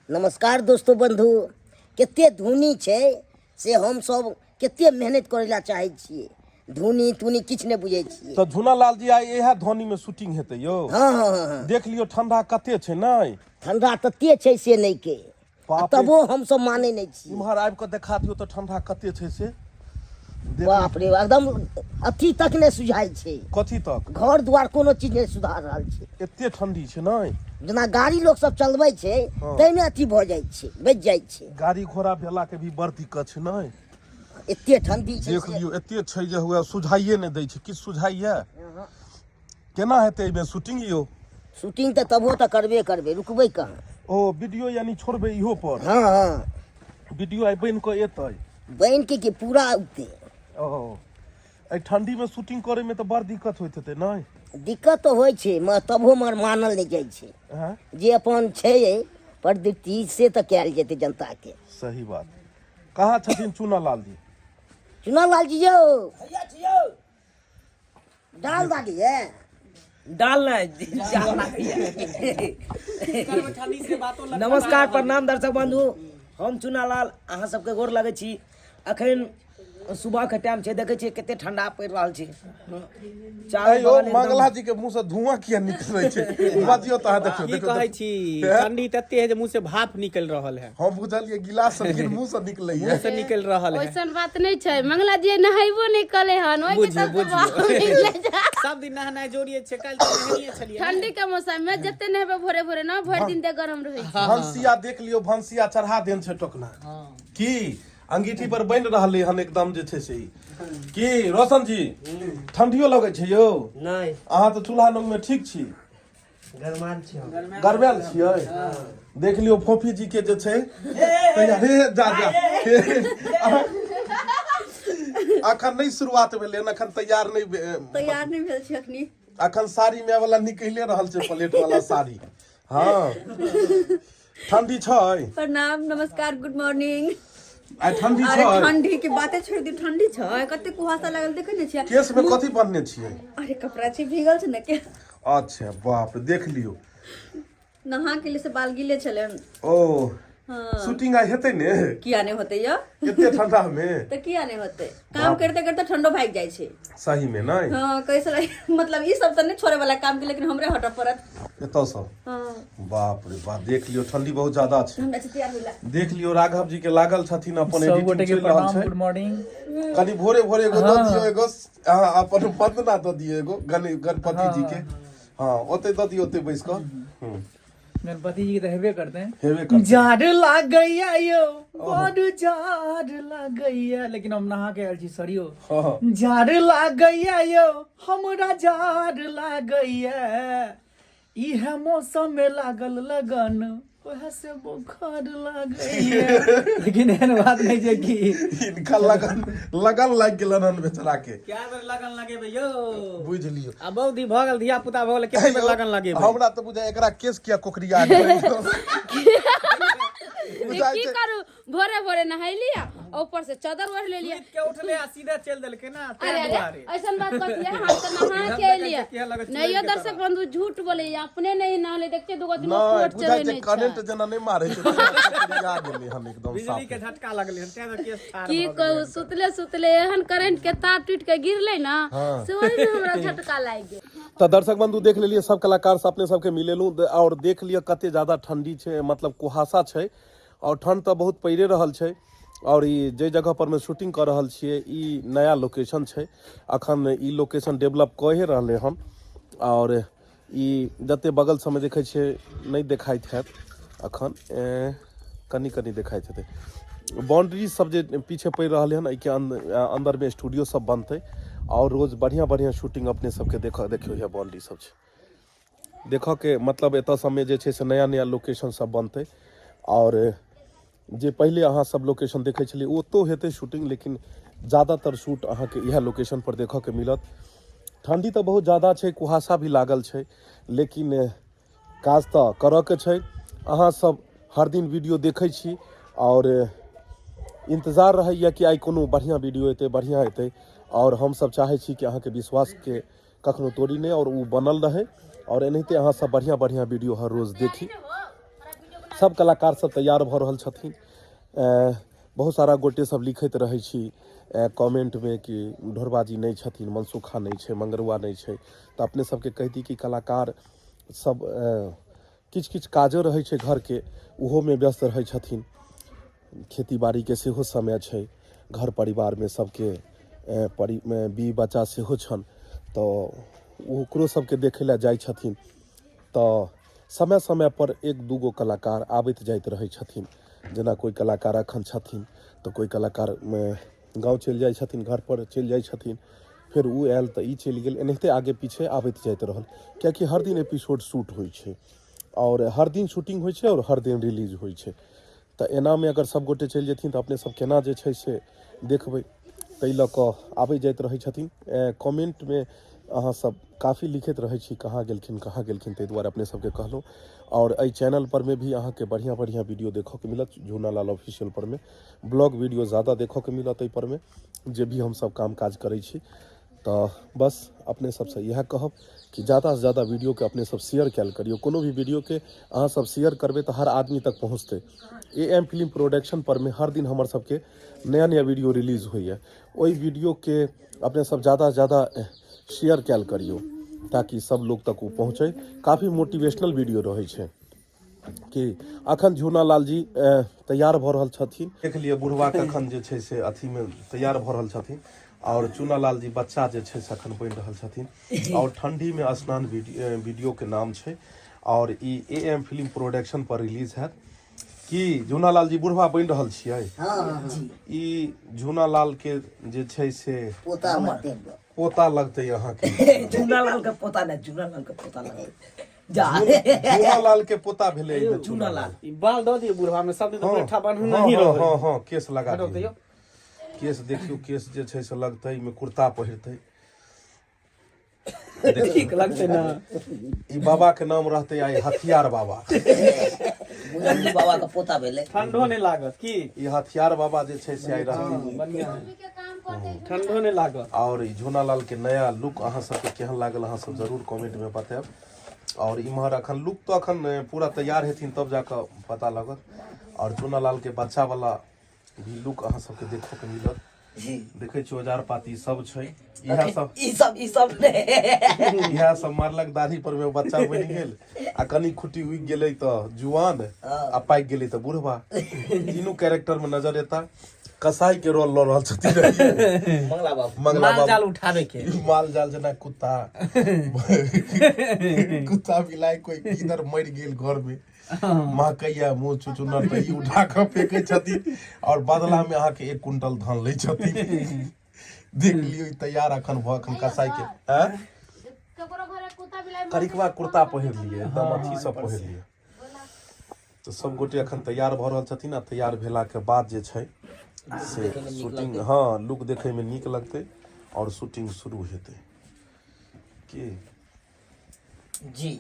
नमस्कार दोस्तो बंधु। कते धुनी छै से हमसब कते मेहनत करै ला चाहै छियै, धुनी तुनी किछु नहि बुझै छियै। तऽ झुनालाल जी आइ इएह ध्वनि में शूटिंग हेतै यौ। हँ हँ हँ हँ। देख लियौ ठंडा कते छै नहि? ठंडा तते छै से नहि के, बाप रे। तबो हमसब मानै नहि छियै। इम्हर आबि कऽ देखा दियौ तऽ ठंडा कते छै से। देख। बाप रे, एकदम अथी तक नहि सुझाइ छै। कथी तक? घर दुआर कोनो चीज नहि सुधार रहल छै। एते ठंडी छै नहि? जेना गाड़ी लोक सब चलबै छै ताहिमे अथी भऽ जाइ छै, बचि जाइ छै। गाड़ी घोड़ा भेला के भी बड़ दिक्कत छै नहि? एते ठंडी छै। देख लियौ एते छै जे हुए सुझाइए नहि दै छै, किछु सुझाइए? केना हेतै एहिमे शूटिंग यौ? शूटिंग तऽ तबो तऽ करबे करबै, रुकबै कहाँ? ओ वीडियो यानी छोड़बै इहो पर? हँ हँ। वीडियो आइ बनि कऽ एतै? बनि के की पूरा औतै। ओ एहि ठंडी में शूटिंग करे में तऽ बड़ दिक्कत होइत हेतै नहि? दिक्कत तऽ होइ छै, मगर तबो मगर मानल नहि जाइ छै। हँ? जे अपन छै प्रवृत्ति से तऽ कयल जेतै जनताके। सही बात। कहाँ छथिन चूना लाल जी? चूना लाल जी यौ डाल दागी है। डाल नहीं जाल लागैए। नमस्कार प्रणाम दर्शक बंधु, हम चुनालाल अहाँ सबके गोर लगै छी। अखन सुबह के टाइम छै, देखै छियै कते ठंडा पड़ि रहल छै चारू अयो बगल एकदम। मंगला जी के मुंह से धुआं किया निकलै छै? बजियो तऽ अहाँ देखियौ। की देखियौ कहै छी, ठंडी तते है जे मुंह से भाप निकलि रहल है। हम बुझलियै गिलास से लेकिन मुंह से निकलै मुंह से निकलि रहल है। ओइसन बात नहि छै मंगला जी, नहेबो नहि कले हन ओहि के बुझियौ चलते बुझियौ बाप निकलै छै। सब दिन नहेनाइ जरूरी छै, काल्हि तऽ नहेने छलियै ने। ठंडी के मौसम में जते नहेबै भोरे भोरे ना, भरि दिन देह गरम रहै छै। भंसिया देख लियौ, भंसिया चढ़ा देन छै टोकना की अंगीठी पर बनि रहलै हन एकदम जे छै से ई। की रोशन जी ठंडियो लगै छै यौ? नहि। अहाँ तऽ चूल्हा लग में ठीक छी। गरमाल छी हम। गरमायल छियै। देख लियौ फोफी जी के जे छै तैयार। हे जा जा, अखन नहि शुरुआत भेलै हन, अखन तैयार नहि तैयार नहि भेल छी अखनी। अखन साड़ी में वाला निकले रहल छै, प्लेट वाला साड़ी। हँ ठंडी छै। प्रणाम नमस्कार गुड मॉर्निंग। आइ ठंडी अरे छै। ठंडी के बाते छोड़ दियौ, ठंडी छै कते कुहासा लागल देखे नै छियै। केस में कथी बन्हने छियै? अरे कपड़ा छै भीगल छै ने के। अच्छा बाप रे, देख लियौ। नहा के लिए से बाल गीले छलै। ओ हाँ। शूटिंग आइ हेतै ने? किया नहि होतै यौ? एते ठंडा में? तऽ किया नहि होतै, काम करते करते ठंडो भागि जाइ छै। सही में नहि? हाँ कैसे रही? मतलब ई सब तऽ नहि छोड़े वाला काम के, लेकिन हमरे हटऽ पड़त एतऽ सँ। हाँ। बाप रे बाप, देख लियौ ठंडी बहुत ज्यादा छै। हमरा से तैयार होला। देख लियौ राघव जी के लागल छथिन अपन सब एडिटिंग गोटे के चलि रहल प्रणाम छै। Good morning. कनि भोरे भोरे एगो दऽ दियौ, एगो अहाँ अपन वंदना दऽ दियौ एगो गणपति जी के। हाँ ओते दऽ दियौ, ओते बैस कऽ। गणपति जी के तऽ हेबे करते हैं। हेबे करतै। जाड़ लागैया यौ, बड़ जाड़ लागैया, लेकिन हम नहा के आयल छी सरियो। हाँ। जाड़ लागैया यौ, हमरा जाड़ लागैया, इहे मौसम में लागल लगन वएह से बोखार लागैया। लेकिन एहन बात नहि छै कि हिनका लगन लगन लागि गेलन हन बेचारा के। कए बेर लगन लगेबै यौ? बुझि लियौ। आ बहुत दिन भऽ गेल, धिया पुता भऽ गेल, कते बेर लगन लगेबै? हमरा तऽ बुझाइ एकरा केस किया कोकरिया गेलै। बुझाइ की छै करू, भोरे भोरे नहैली आ ऊपर से चादर ओढ़ लेलियै। सुति के उठले आ सीधे चलि देलकै ना, अरे ताहि अरे दुआरे। ऐसन बात कथी है, हम तऽ नहा के देखै एलियै। छियै किया लगै नहीं यो चुड़ैल के दर्शक तरह। बंधु झूठ बोले, अपने नहीं नहले, देखते दुगो तीन गो नहि कोट बुझाइ चढ़ेने छै करेंट छै। जेना नहि मारै छै, तेना कोकरिया गेलै हन एकदम बिजली के साफे। झटका लगलै हन तें केस ठाढ़ की भऽ गेलै कहू, हन। सुतले सुतले एहन करंट के तार टूट के गिरले ना, हाँ। से ओहि में हमरा झटका लागि गेल। तऽ दर्शक बंधु देख लेलियै सब कलाकार से अपने सबके मिलेलहुँ आओर देख लिअ कते ज्यादा ठंडी छै, मतलब कुहासा छै आओर ठंड तऽ बहुत पड़िए रहल छै। आओर ई जाहि जगह पर मे शूटिंग कऽ रहल छियै ई नया लोकेशन छै, अखन ई लोकेशन डेवलप कऽ ही रहलै हन। आओर ई जते बगल सबमे देखै छियै नहि देखाइत हैत अखन, कनि कनि देखाइत हेतै। बाउंड्री सब जे पीछे पड़ि रहलै हन एहिके अन्दरमे स्टूडियो सब बनतै आओर रोज बढ़िआँ बढ़िआँ शूटिंग अपने सबके देखियौ इएह बाउंड्री सब छै देखऽके, मतलब एतऽ सबमे जे छै से नया नया लोकेशन सब बनतै। आओर जे पहिले अहाँ सब लोकेशन देखै छलियै ओतौ हेतै शूटिंग, लेकिन ज्यादातर शूट अहाँके इएह लोकेशन पर देखऽके मिलत। ठंडी तऽ बहुत ज्यादा छै, कुहासा भी लागल छै, लेकिन काज तऽ करऽके छै। अहाँ सब हर दिन वीडियो देखै छी आओर इंतजार रहैए कि आइ कोनो बढ़िआँ वीडियो एतै, बढ़िआँ एतै। आओर हमसब चाहै छी कि अहाँके विश्वासके कखनो तोड़ी नहि आओर ओ बनल रहै आओर एनाहिते अहाँ सब बढ़िआँ बढ़िआँ वीडियो हर रोज देखी। सब कलाकार सब तैयार भऽ रहल छथिन। बहुत सारा गोटे सब लिखैत रहै छी कमेंटमे कि ढोरबाजी नहि छथिन, मनसुखा नहि छै, मंगरुआ नहि छै। तऽ अपने सबके कहि दी कि कलाकार सब किछु किछु काजो रहै छै घरके, ओहोमे व्यस्त रहै छथिन। खेती बाड़ीके सेहो समय छै, घर परिवारमे सबके परि बीवी बच्चा सेहो छनि, तऽ ओकरो सबके देखै लए जाइ छथिन। तऽ समय समयपर एक दू गो कलाकार आबैत जाइत रहै छथिन। जेना कोइ कलाकार एखन छथिन तऽ कोइ कलाकार गाँव चलि जाइ छथिन, घरपर चलि जाइ छथिन, फेर ओ आयल तऽ ई चलि गेल, एनाहिते आगे पीछे आबैत जाइत रहल। किएकि हर दिन एपिसोड शूट होइ छै आओर हर दिन शूटिंग होइ छै आओर हर दिन रिलीज होइ छै। तऽ एनामे अगर सब गोटे चलि जेथिन तऽ अपने सब केना जे छै से देखबै, ताहि लऽ कऽ आबै जाइत रहै छथिन। कमेंटमे अहाँ सब काफी लिखैत रहै छी कहाँ गेलखिन कहाँ गेलखिन, ताहि दुआरे अपने सबके कहलहुँ। आओर एहि चैनल पर मे भी अहाँके बढ़िआँ बढ़िआँ वीडियो देखऽके मिलत। झूनालाल ऑफिशियल पर मे ब्लॉग वीडियो ज़्यादा देखऽके मिलत। एहि पर मे जे भी हमसब काम काज करै छी। तऽ बस अपने सबसँ इएह कहब कि ज़्यादासँ ज़्यादा वीडियोके अपने सब शेयर कयल करियौ। कोनो भी वीडियोके अहाँ सब शेयर करबै तऽ हर आदमी तक पहुँचतै। ए एम फिल्म प्रोडक्शन पर मे हर दिन हमर सबके नया नया वीडियो रिलीज होइए। ओहि वीडियोके अपने सब ज़्यादासँ ज़्यादा शेयर कयल करियौ ताकि सब लोग तक ओ पहुँचै। काफी मोटिवेशनल वीडियो रहै छै। कि अखन झूना लाल जी तैयार भऽ रहल छथिन। देख लिअ बुढ़वा कखन जे छै से अथीमे तैयार भऽ रहल छथिन आओर चूनालाल जी बच्चा जे छै से अखन बनि रहल छथिन। आओर ठंडीमे स्नान वीडियोके नाम छै आओर ई ए एम फिल्म प्रोडक्शन पर रिलीज हैत। की झूनालाल जी बुढ़वा बनि रहल छियै? ई झूनालाल के जे छै से पोता लगतै, पोता लगतै अहाँके। झूनालाल के पोता नहि, झूनालाल के पोता लगतै। जा झूनालाल के पोता भेलै एहिमे। झूनालाल ई बाल दऽ दियौ बुढ़वा में, सब दिन तऽ मुरेठा बान्हू हँ नहीं हँ रहै। हँ हँ, केस लगा हटो दियौ, दियौ। केस देखियौ, केस जे छै से लगतै, एहिमे कुर्ता पहिरतै, ठीक लगतै ना। ई बाबा के नाम रहतै आइ हथियार बाबा। बुलंदी बाबा के पोता भेलै। ठंडो नहि लागत की? ई हथियार बाबा जे छै से आइ रहतै। बढ़िया है, ठंडो नहि लागत। और ई झूनालाल के नया लुक अहाँ सबके केहन लागल अहाँ सब जरूर कमेंट में बतायब। और इम्हर अखन लुक तो अखन पूरा तैयार हेथिन तब जाकऽ पता लगत। और झूनालाल के बच्चा वाला भी लुक अहाँ सबके देखो के मिलत। देखै छी औजार पाती सब छै, इएह सब ई सब ई सब ने इएह सब मारलक दाढ़ी पर में बच्चा बनि गेल आ कनि खुटी उगि गेलै तऽ जुआन आ पाकि गेलै तऽ बुढ़वा, तीनू कैरेक्टर में नजर एता। कसाई के रोल लऽ रहल छथिन मंगला बाबू। मंगला माल बाबू जाल उठाबे के, माल जाल जेना कुत्ता कुत्ता बिलाइ कोई किधर मरि गेल घर में महकैया मुँह चुचुनर तऽ ई उठा कऽ फेकै छथिन और बदला में अहाँके 1 कुंटल धान लै छथिन। देख लियौ ई तैयार अखन भऽ अखन कसाई के आँय? ककरो घरे कुत्ता बिलाइ करिकवा कुर्ता पहिर लियै, एकदम अथी सब पहिर लियै। तऽ सब गोटे अखन तैयार भऽ रहल छथिन आ तैयार भेलाके बाद जे छै से शूटिंग, हँ लुक देखैमे नीक लगतै और शूटिंग शुरू हेतै। की जी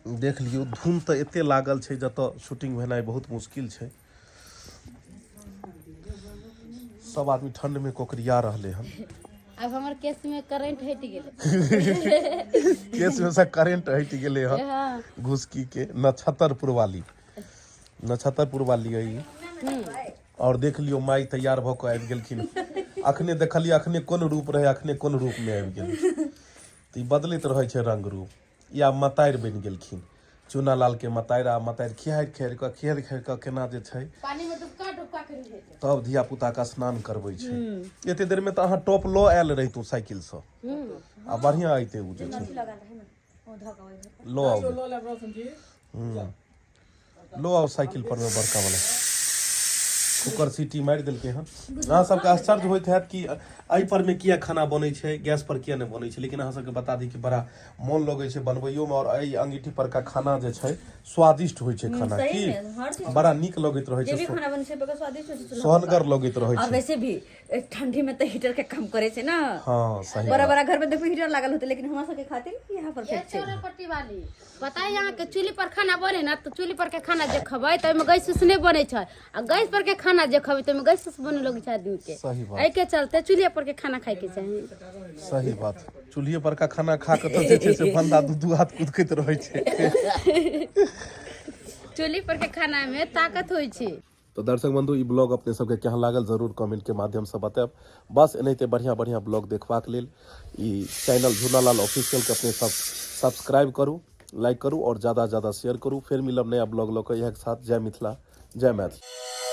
देख लियौ धुन तऽ एते लागल छै जतऽ शूटिंग भेनाइ बहुत मुश्किल छै। सब आदमी ठंड में कोकरिया रहले हन। आब हमर केस में करंट हटि गेलै। केस में से करंट हटि गेलै हन। हँ। घुसकी के नक्षत्रपुर वाली, नक्षत्रपुर वाली है ई। और देख लियौ माई तैयार भऽ कऽ आबि गेलखिन। अखने देखलियै अखने कोन रूप रहै, अखने कोन रूप में आबि गेल। तऽ ई बदलैत रहै छै रंग रूप। ई आब मतारि बनि गेलखिन, चूनालाल के मतारि। आ मतारि खिहारि खिहारि कऽ खिहारि खिहारि कऽ केना जे छै पानी में डुबका डुबका के नहेतै, तब धिया पुता के स्नान करबै छै। एते देर में तऽ अहाँ टॉप लऽ आयल रहितहुँ साइकिल सँ आ बढ़िआँ अइतै। ओ जे छै लऽ आउ, लो आओ साइकिल पर में बड़का वाला कुकर सीटी मारि देलकै हन। अहाँ सबके आश्चर्य होइत हैत कि एहि पर में किया खाना बनै छै, गैस पर किया नहि बनै छै। लेकिन अहाँ सबके बता दी कि बड़ा मोन लगै छै बनबैयो में और एहि अंगीठी पर का खाना जे छै स्वादिष्ट होइ छै खाना। सही की में, हर चीज बड़ा नीक लगैत रहै जे छै, भी खाना बनै छै ओकर स्वादिष्ट होइ छै चूल्हा पर। सोहनगर लगैत रहै और छै। वैसे भी ठंडी में तऽ हीटर के काम करे छै ना। हाँ सही बड़ा बात। बड़ा घर में देखबै हीटर लागल होते, लेकिन हमरा सबके खातिर यहाँ परफेक्ट छै। पट्टी वाली पता है अहाँके, चूल्ही पर खाना बने ना तऽ चूल्ही पर के खाना जे खेबै तऽ ओहिमे गैस उस नहि बनै छै, आ गैस पर के खाना जे खेबै तऽ ओहिमे गैस उस बने लगै छै आदमी के। सही बात। एहिके चलते चूल्हे पर के खाना खाय के चाही। सही बात, चूल्हिए पर का खाना खा के तऽ जे छै से बंदा दू दू हाथ कुदकैत रहै छै। चूल्ही पर के खाना में ताकत होइ छै। तो दर्शक बंधु, ई ब्लॉग अपने सबके केहन लागल जरूर कमेंट के माध्यम से बतायब। बस एनाहिते बढ़िया बढ़िया ब्लॉग देखबाक लेल ई चैनल झूलालाल ऑफिशियल के अपने सब सब्सक्राइब करू, लाइक करू और ज़्यादा से ज़्यादा शेयर करू। फिर मिलब नया ब्लॉग लऽ कऽ इएह के साथ। जय मिथिला, जय मैथिली।